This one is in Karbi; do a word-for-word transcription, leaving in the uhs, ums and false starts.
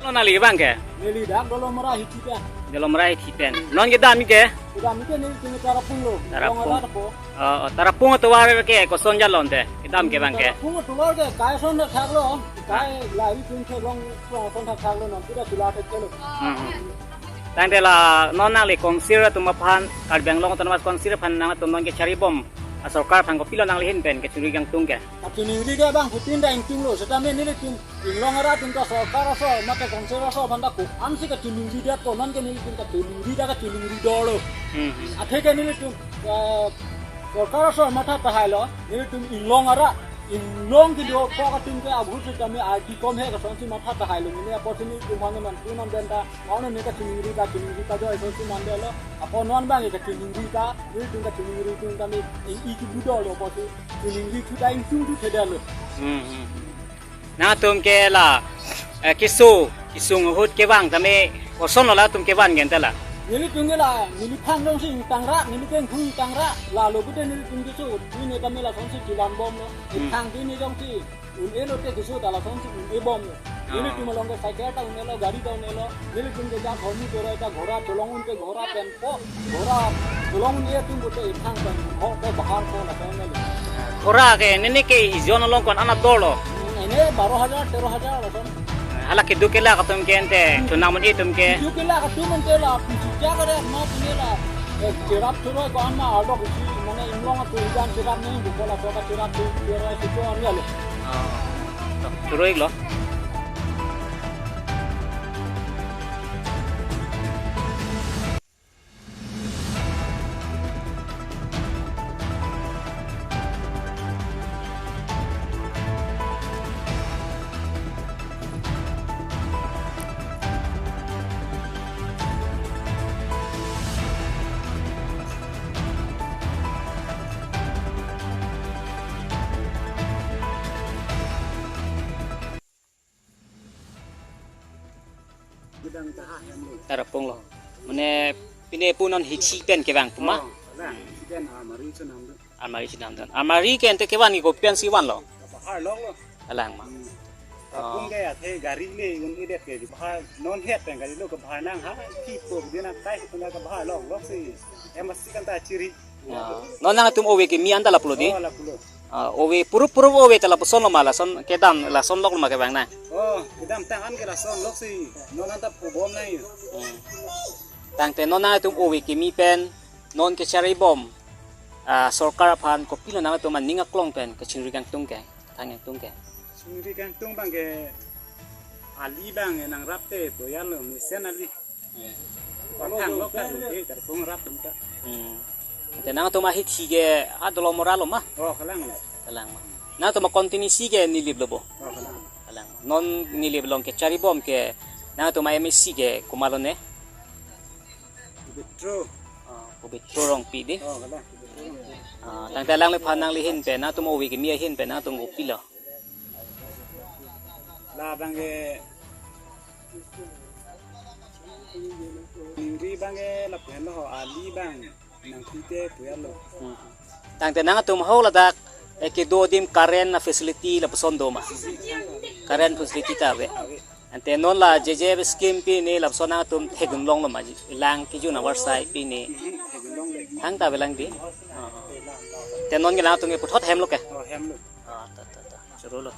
Nangli bang ke? Neli dak Dolamara Hithi pen. Dolamara Hithi pen. Non kedam ke? Kedam ke nelitum Tarapung lo. Tarapung. Dolamara ko. Oh, oh, Tarapung atovar ke koson jalon te. Kedam ke bang ke? Tarapung atovar ke kai son thaklo. Kai lai tum theklong son thaklo non pura chula theklong. Hmm, hmm. Tangte la non nangli council atum aphan, Karbi Anglong Autonomous Council aphan nangtum non kecharibom asorkar aphan kopilo nangli ahin pen kachingri kangtung ke? Kachingri ke bang putin ta ingtunglo, setame nelitum inglong arat atum ta sorkar asor mate council asor aphan ta ko-ansi kachingri det ko, non ke nelitum kachingri ta kachingri dolo. Hmm, hmm. Athe ke nelitum, eh, sorkar asor matha tahailo, nelitum inglong arat, inglong kedo kok atum ke abhut setame ardi kom he kasonsi matha tahailo, neli apotsi nelitum hane mantu nam den ta, ono ne kachingri ta, kachingri ta jo asonsi mandelo, apot non bang kachingri ta, nelitum kachingri atum tame i, i kebu dolo apotsi, kachingri thu ta ingtungthu thedetlo. Hmm, hmm. Nangtum ke la, eh, keso, kesung ahut kevang tame kosonlo latum kevan gente la? Nelitum ke la, neli phang dong si ingtang ra, neli kengkhu ingtang ra, lalo pute nelitum keso, pine tame lasonsi kevanbomlo. Hmm. Ingtang pine jongsi un-elo te keso ta lasonsi un-ebomlo. Ah. Nelitum along ke cycle ta un-elo, gari ta un-elo, nelitum ke jak hormu choro ta ghora cholong un ke ghora pen po, ghora cholong un-e atum pute ingtang pen ho ke bahar ko lason lo. Ghora ke neli ke ijon along ko-an anat dolo? Ene baro hajar, tero hajar lason. Hala keduk kelak atum ke ente, chonam un-e atum ke. Keduk kelak atum ente la, pusi jaga de ma punya la. Eh, cherap choroi ko-an ma alok si, mane inglong atum ijan cherap nangji ko laso ka cherap tu, cherap si ko-an ya lo. Ah, choroi lo. Tarapung lo. Mane pine pu non Hithi pen kevang pu ma? Oh, kalang. Hithi pen almari chonam do. Almari chonam do. Almari ke ente kevan ke kopi ansi vanlo? Bahar lok lo. Kalang ma. Hmm. Tarapung ke athe gari le un-edet ke bahar non het pen gari lo ke bahar nang ha. Kipo dia nang tai ke bahar lok lok si. Em masih kan ta chiri. Ah, non nangtum ove kimi anta lapulo di? Oh, lapulo. Ah, ove purup purup ove ta lapuson lo ma, lason kedam lason lok lo ma kevang nang? Oh, kedamtang an ke lason lok si. Non anta pubom nang yo. Hmm. Tangte non nangtum ove kimi pen non kecharibom, ah, sorkar aphan kopilo nangtum aning aklong pen kachingri kangtung ke, thang kangtung ke? Chingri kangtung bang ke ali bang ke nangrap te poyan lo mesen ali. Pathang lok ta dun ke Tarapung rap dun ta. Hmm. Ante nangtum ahithi ke ha Dolamara lo ma? Oh, kalang lo. Kalang ma. Nangtum a-constituency ke Nilip lo bo? Oh, kalang. Kalang. Non Nilip along kecharibom ke nangtum a-M A C ke komatlo ne? Pabitra. Ah, Pabitra Rongpi di? Oh, kalang. Pabitra Rongpi. Ah, tangte alangliphan nangli ahin pen, nangtum ove kimi ahin pen, nangtum kopilo? Labang ke ningri bang ke lapen lo ho ali bang nangpite puya lo. Hmm. Tangte nangtum ho ladak, eh, kedo adim current a-facility lapuson do ma? Current facility ta ave. Ante non la J J B scheme pine lapuson nangtum thekdun long lo ma ji? Lang kejun avarsai pine. Hmm, thekdun long le. Thangta avelang di? Te non ke nangtum ke puthot hem lo ke? Oh, hem lo. Ah, ta, ta, ta. Choro lo.